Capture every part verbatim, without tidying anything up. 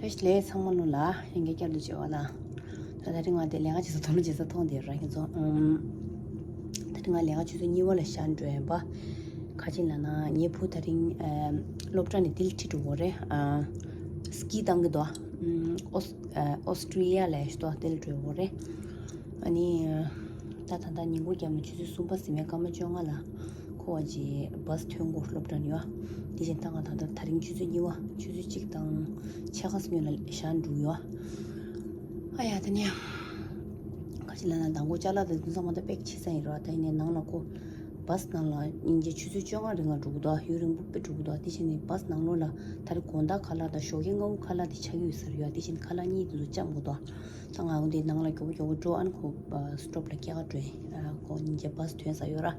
བཀྲ་ཤིས་བདེ་ལེགས་ཚང་མ་ལོ་ལ་ཡང་བསྐྱར་བསྐྱར་དུ་བྱེད་པ་ལ། ད་ད་རིང་ང་དེ་ལས་ཀ་བྱེད་ས་དོ་སྣང་བྱེད་ས་མཐོང་དེ་ར་ཁྱེད་ཚོ། ཨུམ། ད་རིང་ང་ལས་ཀ་ཆུ་ཚོད་གཉིས་པ་ལ་ཤར་འགྲོ་ཡིན་པ། ག་ཅིག་ལབ་ན་ངའི་བུ་ད་རིང་ཨ་སློབ་གྲྭ་ནས་དེ་ལ་ཁྲིད་འགྲོ་གི་རེད། ཨ་སི་ཀི་བཏང་གི་འདུག་ཨུམ། ཨོ་སི་ཨ་ཨོ་སི་ཀྲི་ཡ་ལ་ཡ་ཞིག་འདུག་དེ་ལ་འགྲོ་གི་རེད། ཨ་ནི། ད་ད་ལྟ་ཉིན་གུང་རྒྱབ་ནས་ཆུ་ཚོད་གསུམ་པ་ཟིན་མའི་སྐར་མ་བཅོ་ལྔ་ལ། ཁོ་བ་ཅིག་བཱས་ཐོན་གོ་སློབ་གྲྭ་ནས་ཡོད། དེ་བཞིན་ད་ང་ད་ལྟ་ད་རིང་ཆུ་ཚོད་གཉིས་པ་ཆུ་ཚོད་གཅིག་དང་ཕྱེད་ཀ་སྨྱོན་ལ་ཤར་འགྲོ་ཡོད། ཨ་ཡ་ད་ནི། ག་ཅི་ལབ་ན་མདང་དགོང་ཅ་ལག་དང་དེ་ཚང་མ་ད་པེག་བྱེད་ས་ཡིན་རོགས། ད་ཡིན་ནའི་ནང་ལ་ཁོ་བཱས་ནང་ལ་སྙིང་རྗེ་ཆུ་ཚོད་བཅོ་ལྔ་རིང་ལ་འགྲོ་གི་འདུག་ཡུན་རིང་པོ་དཔེ་འགྲོ་གི་འདུག་དེ་བཞིན་ནི་བཱས་ནང་ལོགས་ལ་ད་རེས་དགོང་དག་ཁ་ལག་དང་ཞོགས་ཀས་སྔ་པོ་ཁ་ལག་དེ་ཆགས་ཀྱི་ཡོད་ས་རེད་ཡ། དེ་བཞིན་ཁ་ལག་གཉིས་དེ་ཚོ་བཅག་མ་གི་འདུག་ད་ང་འོ་འདི་ནང་ལ་མགྱོགས་པོ་མགྱོགས་པོ་འགྲོ། ཨ་ནི་ཁོ་སི་ཊོབ་ལ་སྐྱེལ་ག་འགྲོ་ཡིན། ཨ་ཁོ་སྙིང་རྗེ་བཱས་ཐོན་ས་ཡོད་ར།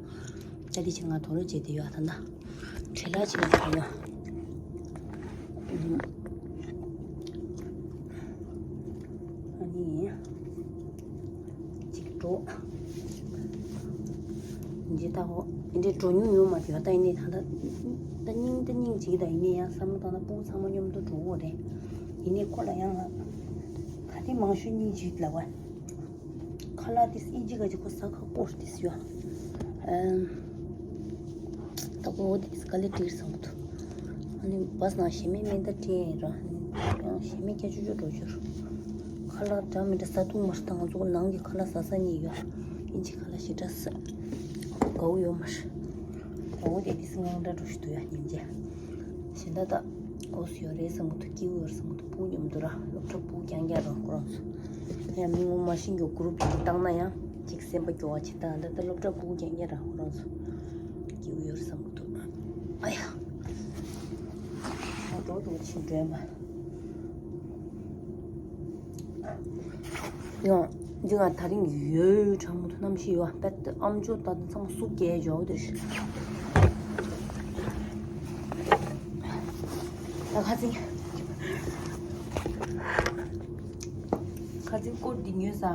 ད་དེ་བཞིན་ང་དོ་སྣང་བྱེད་དེ་ཡོད། ད་ན་བྲེལ་ལ་ཅིག་ལ་ཡོད། ཨ་ནི། ཅིག་འགྲོ། འདི་ལྟ་བུ་འདི་འདྲའི་འགྲོ་མྱོང་ཡོད་མ་རེད་ཡ། ད་ཡིན་ནའི་ད་ལྟ་ད་སྙིང་ད་སྙིང་རྗེ། ད་ཡིན་ནའི་ཡང་བསམ་བློ་བཏང་ན་སྤུ་གུ་ཚང་མ་མཉམ་དུ་འགྲོ་གི་རེད། ཡིན་ནའི་ཁོ་ལ་ཡང་ང་ག་དེ་མང་ཤོས་སྙིང་རྗེ་ལབ་པ། ཁ་ལག་དེ་ཨིན་ཇི་ག་ཅིག་ཁོ་ཟ་ཁག་པོ་རེད་ཡ། ཨམ། ད་ཁོ་འོ་དེ་ག་ལེ་འགྲིག་སོང་འདུག་ཨ་ནི་བཱས་ནང་ཞེ་མེད་མེ་མདའ་སྤྲད་ཡིན་ར། ཡང་ཞེ་མེད་སྐྱ་ཅོ་ཅོ་འགྲོ་རྒྱུར། ཁ་ལག་འདྲ་མི་འདྲ་ཟ་ཐུབ་མ་རེད། ད་ང་ཚོ་ནང་གི་ཁ་ལག་ཟ་ས་གཉིས་ཡོད། ཨིན་ཇི་ཁ་ལག་ཞེ་དྲག་ཟ་དགའ་བོ་ཡོད་མ་རེད། འོ་དེ་དེ་སི་ངང་འདྲ་འགྲོ་ཞིག་འདུག་ཡ་སྙིང་རྗེ། གཞན་ད་ད། ཨོ་སི་ཡོད་རེད་བསམ་གི་འདུག་སྐྱིད་པོ་ཡོད་རེད་བསམ་གི་འདུག་སྤུ་གུ་མཉམ་དུ་ར་སློབ་གྲྭ་སྤུ་གུ་རྐྱང་རྐྱང་ར་ཁོ་རང་ཚོ། ཡང་མི་ངོ་མ་ཤེས་མཁན་གྱི་གུ་རུབ་ཅིག་བཏང་ན་ཡང་ཅིག་སེམས་པ་སྐྱོ་བ་ཅིག་བཏང་། ད་ལྟ་སློབ་གྲྭ་སྤུ་གུ་རྐྱང་རྐྱང་ར་ཁོ་རང་ཚོ་སྐྱིད་པོ་ཡོད་རེད་བསམ་གི་འདུག་ཨ་ཡ། ཨ་འགྲོ་འདུག་ཕྱིན་འགྲོ་མ། ཡང་འདི་ང་ད་རིང་ཡོད་གྲང་མོ་འདུག་གནམ་གཤིས་ཡོད་པད་ཨམ་ཅོག་ད་ཚང་མ་སུ་སྐྱེལ་འཇོག་དེ་ཞུ། ད་ཁ་ཚིག་ཁ་ཚིག་སྐོར་འདི་ཉོས་ས།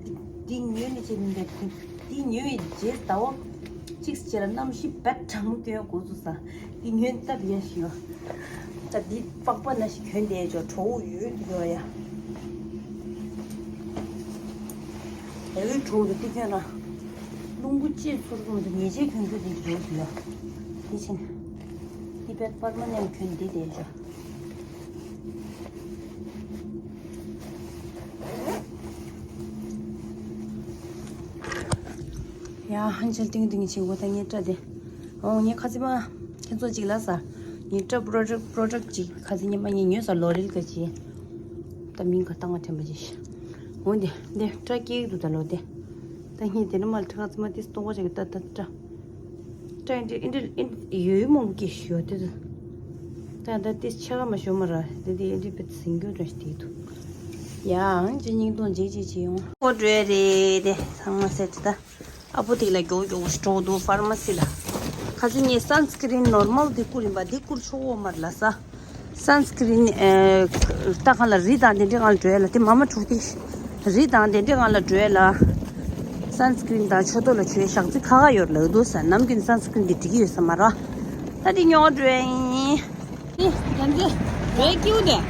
འདི་འདི་ཉོས་ནས་བྱས་ནས་འདི་འདི་ཉོས་ཡི་རྗེས་ཟླ་བ་གཅིག་བྱས་ལ་གནམ་གཤིས་བད་གྲང་མོ་སྟོན་འགོ་ཚུགས་ས། འདི་ཉོས་སྟབས་ཡ་ཞིག་ཡོད། ད་འདི་པགས་པ་ན་ཞིག་གྱོན་བསྡད་ཅོག་གྲོ་བོ་ཡོད་འདུག་ཡ། ཡ་གི་གྲོ་བོ་འདི་གྱོན་ན། རླུང་བུ་ལྕེ་ཚུར་རུམ་དུ་ཉེས་ཆད་གྱོན་རྒྱུ་འདི་འགྱོ་འདུག་ཡ། འདི་ཕྱིན། འདི་པད་པར་མ་ནེམ་གྱོན་འདི་བསྡད་ཅོག་ཡ་ཧན་ཆལ་ཏིང་ཏིང་བྱེད་དགོས་ད་ངའི་སྐྲ་དེ། ཨོ་ངའི་ཁ་ཚིག་མ། ཁྱེད་ཚོ་ཅིག་ལ་ས། ངའི་སྐྲ་པྲོ་ཌག་པྲོ་ཌག་ཅིག་ཁ་ཚིག་ཉི་མ་ངའི་ཉོས་ས་ལོ་རེལ་ག་ཅི། ད་མིང་ག་ཏང་ང་དྲན་པ་ཅི་ཤ། འོ་འདི་འདི་སྐྲ་སྐྱེས་འདུག་ད་ལོ་དེ། ད་ངས་དེ་ནི་མ་ལ་ཁ་ཚིག་མ་དེ་སྟོང་པ་ཅིག་ད་ད་སྐྲ། སྐྲ་འདི་འདི་འདི་ཡོད་མོ་སྐྱེས་ཤོ་དེ་དུ། ད་ད་དེ་ཆ་ག་མ་ཤོ་མ་ར་དེ་དེ་འདི་པེ་ཟིང་རྒྱུ་འདྲ་ཞིག་དེ་དུ། ཡང་ཅི་སྙིང་སྟོང་འཇིག་ཅིག་ཅི་ཡོང་། ཨོ་འགྲོ་རེད་དེ་ཚང་མ་སེ་ཏི་ད། ཨ་ཕོ་དེ་ལ་མགྱོགས་མགྱོགས་འགྲོ་འདུག་ཕར་མ་སི་ལ། ཁ་ཚིག་ངས་སན་སི་ཀི་རིན་ནོར་མལ་དེ་བསྐུར་ཡིན་པ་དེ་བསྐུར་ཆོག་འོ་མར་ལ་ས། སན་སི་ཀི་རིན་ལྟ་གང་ལ་རི་དང་དེ་འདྲའི་ངང་ལ་འགྲོ་ཡ་ལ་དེ་མ་མ་འཁྲུག་དེ། རི་དང་དེ་འདྲའི་ངང་ལ་འགྲོ་ཡ་ལ། སན་སི་ཀི་རིན་དང་ཆུ་ཐོག་ལ་བྱོས་ཞག་རྩི་ཁ་ཁ་ཡོར་ལ་འདུག་ས་ནམ་རྒྱུན་སན་སི་ཀི་རིན་དེ་འགྲིག་གི་ཡོད་ས་མ་ར། ད་དེ་ཉོ་འགྲོ་ཡ་ཡིན། ཨེ། ཡང་ཅི། ཝེ་ཀྱུ་དེ། ཡ།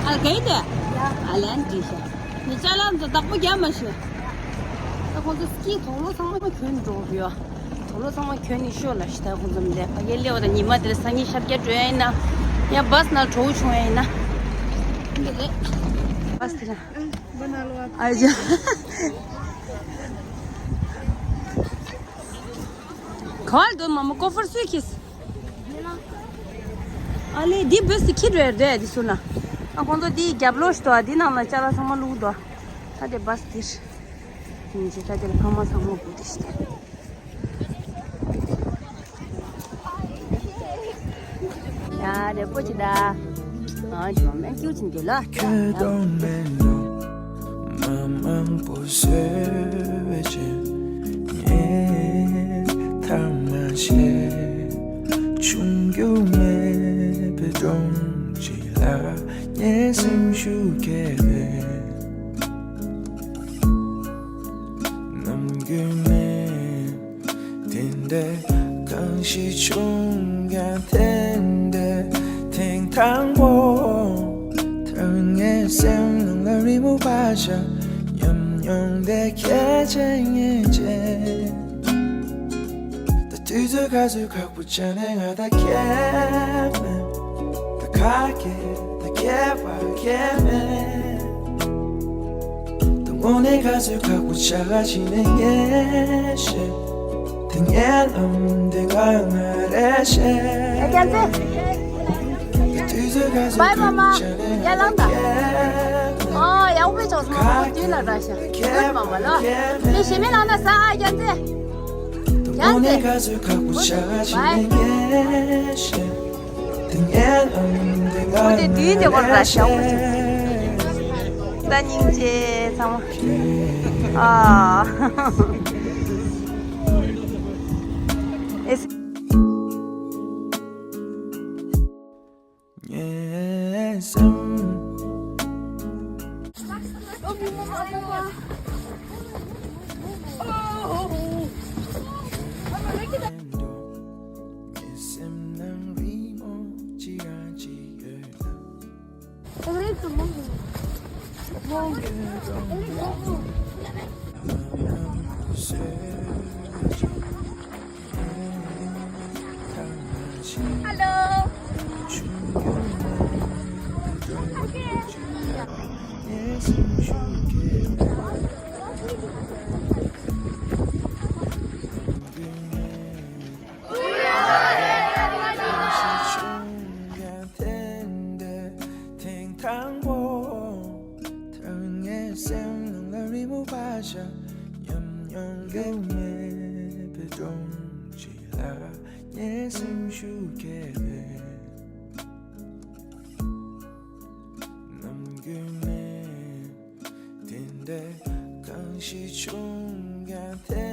ཨ་གའི་དེ། ཡ། ཨ་ལན་ཏི་ཤ། ནི་ཅ་ལག་ཚོ་བདག་པོ་རྒྱབ་མ་ཤེས། ད་ཁོང་ཚོ་སི་ཀི་དུག་ལོག་ཚང་མ་གྱོན་འགྲོ་གི་ཡོད། དུག་ལོག་ཚང་མ་གྱོན་ནི་ཤོག་ལ་ཤི། ད་ཁོང་ཚོ་མི་ལས་ཕ་གིར་སླེབས་པ་དང་ཉི་མ་དེར་སང་ཉིན་ཤར་རྒྱག་འགྲོ་ཡ་ཡིན་ན། ཡ་བཱས་ནང་གྲོགས་བྱུང་ཡ་ཡིན་ན། འདི་རེད། བཱས་དེ་ལ། ཨ་ཅག་ག་བར་དུ་མ་མོ་ཀོ་ཧྥར་སུས་ཁྱེར། ཨ་ལེ་འདི་བཱས་དེ་ཁྱེར་རེད་རེད་འདི་སུ་ན། ཨ་ཁོང་ཚོ་འདི་རྒྱབ་ལོགས་ཤིག་ཏུ་ཨ་འདི་ནང་ལ་ཅ་ལག་ཚང་མ་བླུགས་འདུག་ད་དེ་བཱས་འདིར། ཡིན་ཅི་ད་དེར་ཕ་མ་ཚང་མ་བུ་དེ་ཤི་ཏེ། ཡ་རེ་པོ་ཅི་ད། ཨ་ཇོ་མེན་ཀྱུ་ཅིན་དེ་ལ། ཁྱོད་གདོང་མེད་ནོ། མ་མང་པོ་བཟོས་པའི་ཆེད། ངས་ཐ་མ་བཤད། ཆུང་རྒྱུ་མེད་པའི་སྒྲོམ་གཅིག་ལ། ངའི་སེམས་ཤུགས་སྐྱེས་པའི། ནམ་རྒྱུན་ནས་དེ་འདྲ་གང་ཞིག་བྱུང་ཡང་དེ་འདྲ་ཐེངས་དང་པོ་ད་ ངའི་སེམས་ནང་ལ་རི་མོ་བ་ཞིག་ཉམས་མྱོང་དེ་ཁྱེད་ཀྱིས་ངེས་ཅན། ད་དུས་ཚོད་ག་ཚོད་ཁག་པོ་ཆགས་ནས་ང་ད་ཁྱེད་མེད། ད་ཁ་སྐད་ད་ཁྱད་པར་ཁྱེད་མེད། ད་དངོས་གནས་ག་ཚོད་ཁག་པོ་ཆགས་ཕྱིན་ནས་ངས་ཤེས། དེ་ངའི་ལམ་དེ་ང་ང་རེ་ཤེས། རྒྱལ་མཚན། བའི་མ་མ། ཡ་ལང་ད། ཨ་ཡག་པོ་ཆོག་སོང་། ཁོ་དུས་ལ་ར་ཤ། བའི་མ་མ་ལ། མི་ཞེ་མེད་ལང་ན་ས་ཨ་རྒྱལ་མཚན། རྒྱལ་མཚན། བའི། ཁོ་དེ་དུས་དེ་གོ་ར་ཤ་ཡག་པོ་ཆོག་ད་སྙིང་རྗེ་ཚང་མ། ཨ། ཨེ། ངའི་སེམས། ངའི་སེམས་ནང་རི་མོ་ཅི་ཡང་ཅི་ཡོད་ན། Hello. ཐེངས་དང་པོ། ད་ངའི་སེམས་ནང་ལ་རི་མོ་བ་ཞིག་ཉམས་མྱོང་གི་མེད་པའི་སྒྲོམ་གཅིག་ལ་ངའི་སེམས་ཤུགས་རྒྱས་པའི་ནམ་རྒྱུན་མེད། དེ་འདྲའི་གང་ཞིག་བྱུང་ཡང་དེ་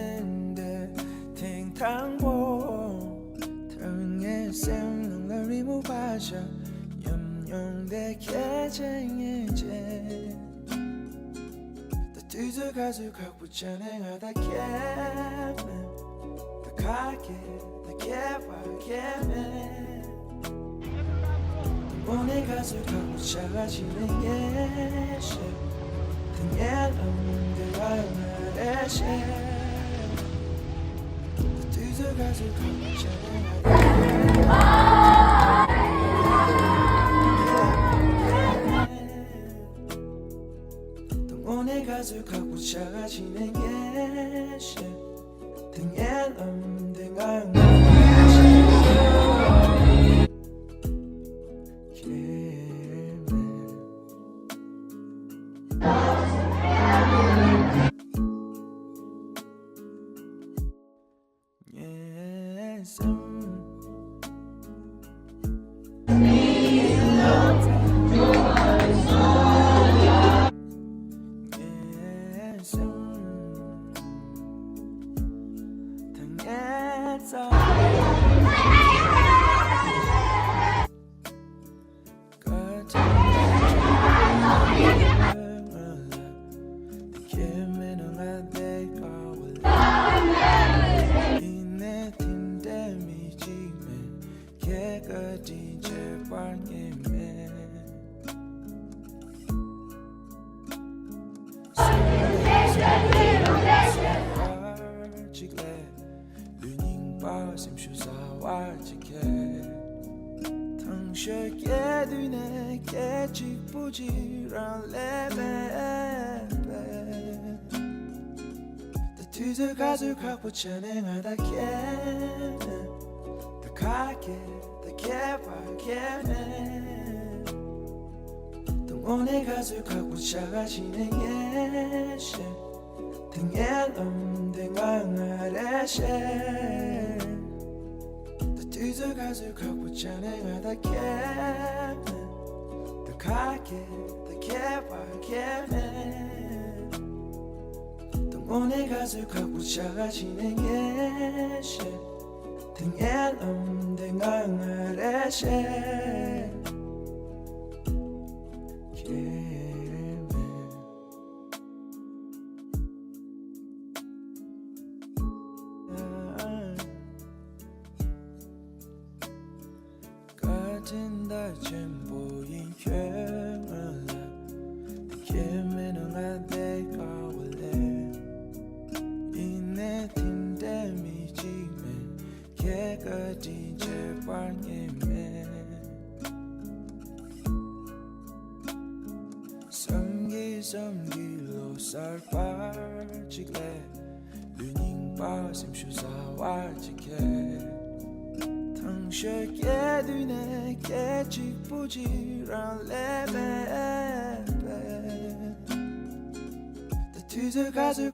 འདྲའི་ཐེངས་དང་པོ། ད་ངའི་སེམས་ནང་ལ་རི་མོ་བ་ཞིག་ཉམས་མྱོང་དེ་ཁྱེད་ཀྱིས་ངེས་ཅན། ད་དུས་ཚོད་ག་ཚོད་ཁག་པོ་ཆགས་ནས་ང་ད་ཁྱེད་མེད། ད་ཁ་སྐད་ད་ཁྱད་པར་ཁྱེད་མེད། དངོས་གནས་ག་ཚོད་ཁག་པོ་ཆགས་ཕྱིན་ནས་ངས་ཤེས། དེ་ངའི་ལམ་དེ་ང་ང་རེ་ཤེས། དུས་ཚོད་ག་ཚོད་ཁག་པོ་ཆགས་ནས་ང་ད་དངོས་གནས་ག་ཚོད་ཁག་པོ་ཆགས་ཕྱིན་ནས་ངས་ཤེས། དེ་ངའི་ལམ་དེ་ང་ང་ཤེས། ངའི་སེམས། ངའི་སེམས། ད་ངའི་རྩ། བཀའ་དྲིན་ང་ལ། དེ་ཁྱེད་མེད་ན་ང་བསྡད་དཀའ་བ་ལ། ཡིན་ནའི་དེ་འདྲའི་མི་གཅིག་མེད། ཁྱེད་བཀའ་དྲིན་ཆེ་བར་ངེས་མེད། གཅིག་ལས། ལུས་རྙིང་པ་སེམས་ཤུགས་གསར་བ་ཅིག་ཁྱེར། ཐང་ཤོད་སྐྱེ་དུས་ནས་སྐད་གཅིག་པུ་གཅིག་རང་ལས་མེད་པས། ད་དུས་ཚོད་ག་ཚོད་ཁག་པོ་ཆགས་ནས་ང་ད་ཁྱེད་མེད། ད་ཁ་སྐད་ད་ཁྱད་པར་ཁྱེད་མེད། ད་དངོས་གནས་ག་ཚོད་ཁག་པོ་ཆགས་ཕྱིན་ནས་ངས་ཤེས། དེ་ངའི་ལམ་དེ་ང་ང་རེ་ཤེས། ད་དུས་ཚོད་ག་ཚོད་ཁག་པོ་ཆགས་ནས་ང་ད་ཁྱེད་མེད། ད་ཁ་སྐད་ད་ཁྱད་པར་ཁྱེད་མེད། ད་དངོས་གནས་ག་ཚོད་ཁག་པོ་ཆགས་ཕྱིན་ནས་ངས་ཤེས། དེ་ངའི་ལམ་དེ་ང་ང་རེ་ཤེས། ཁྱེད་མེད། བཀའ་དྲིན་ད་ཆེན་པོ་ཡིན་ཁྱོད་ང་ལ། བཀའ་དྲིན་ཆེ་བར་ངེས་མེད། བསམ་གྱིས་བསམ་གྱིས་ལོ་གསར་པར་ཅིག་ལས། ལུས་རྙིང་པ་སེམས་ཤུགས་ཟ་བར་ཅིག་ཁེལ། ཐང་ཤ་སྐྱེ་དུས་ནས་སྐད་ཅིག་པུ་ཅིག་རང་ལས་མེད་པས། ད་དུས་ཚོད་ག་ཚོད།